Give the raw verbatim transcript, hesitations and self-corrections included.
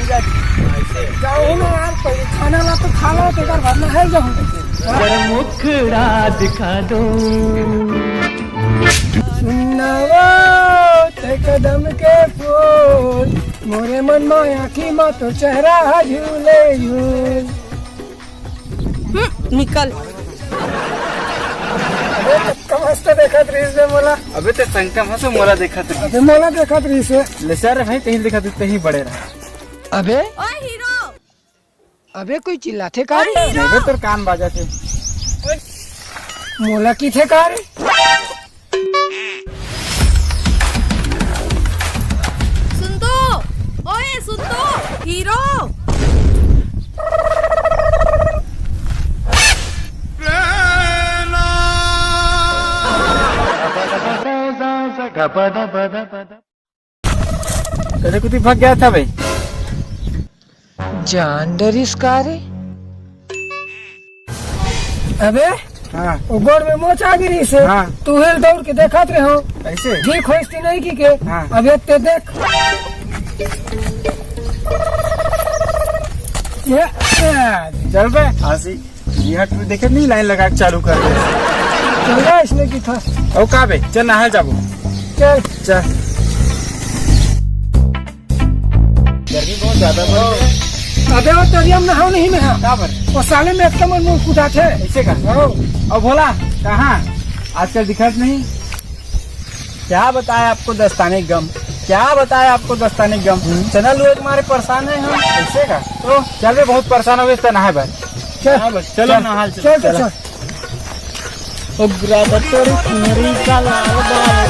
जाओ ना यार, पहले खाना ला तो खा लो, तेकर बाद में है जाओ। जरा मुखड़ा दिखा दो। सुनना वो ते कदम के फूल, मोरे मन मा आँखी मा तो चेहरा हा झूले झूल। हम्म, निकल। अबे, कतका मस्त देखत रहिस बे मोला। अबे, ते संगम हस मोला देखत रहिस। अबे, मोला देखत रहिस हे। ले सर भाई, तहीं देखत रहिस, तहीं बड़े रहा। अबे, ओए हीरो। अबे, कोई चिल्लाथे का रे? ओए हीरो। अबे, तोर कान बाजत हे। मोला किथे का रे? सुन तो, ओए सुन तो, हीरो। कदे कुती भाग गया था भाई। जान डरिस का रे? अबे, हाँ। वो गोड़ में मोच आ गिरी से। हाँ। तू हेल दौड़ के देखत रहे हो। ऐसे? ठीक होइस कि नहीं की के? हाँ। अब ये ते देख। ये, ये। चल बे, आसी। ये तू देखे नहीं, लाइन लगा के चालू कर दे। चल रहा इसने की था। ओ का बे, चल नहाए जाबो। चल। चल। गर्मी बहुत ज्यादा बढ़ गई है। अबे वो तरिया में नहाओ नहीं नहा। का बर? वो साले में एक कमर मुंह फुटाथे। ऐसे का? हाँ। अब भोला, कहाँ? आजकल दिखत नहीं। क्या बताए आपको दस्ताने गम, क्या बताए आपको दस्ताने गम। हम्म। चना लुए के मारे परेशान है हम। ऐसे का? तो चल बे, बहुत परेशान हो गए, तो नहाए भाई। चल। हाँ भाई, चलो चल। नहा चल। चल, चल, चल। उग्रा बतोरी कुमरी का लाल बाल।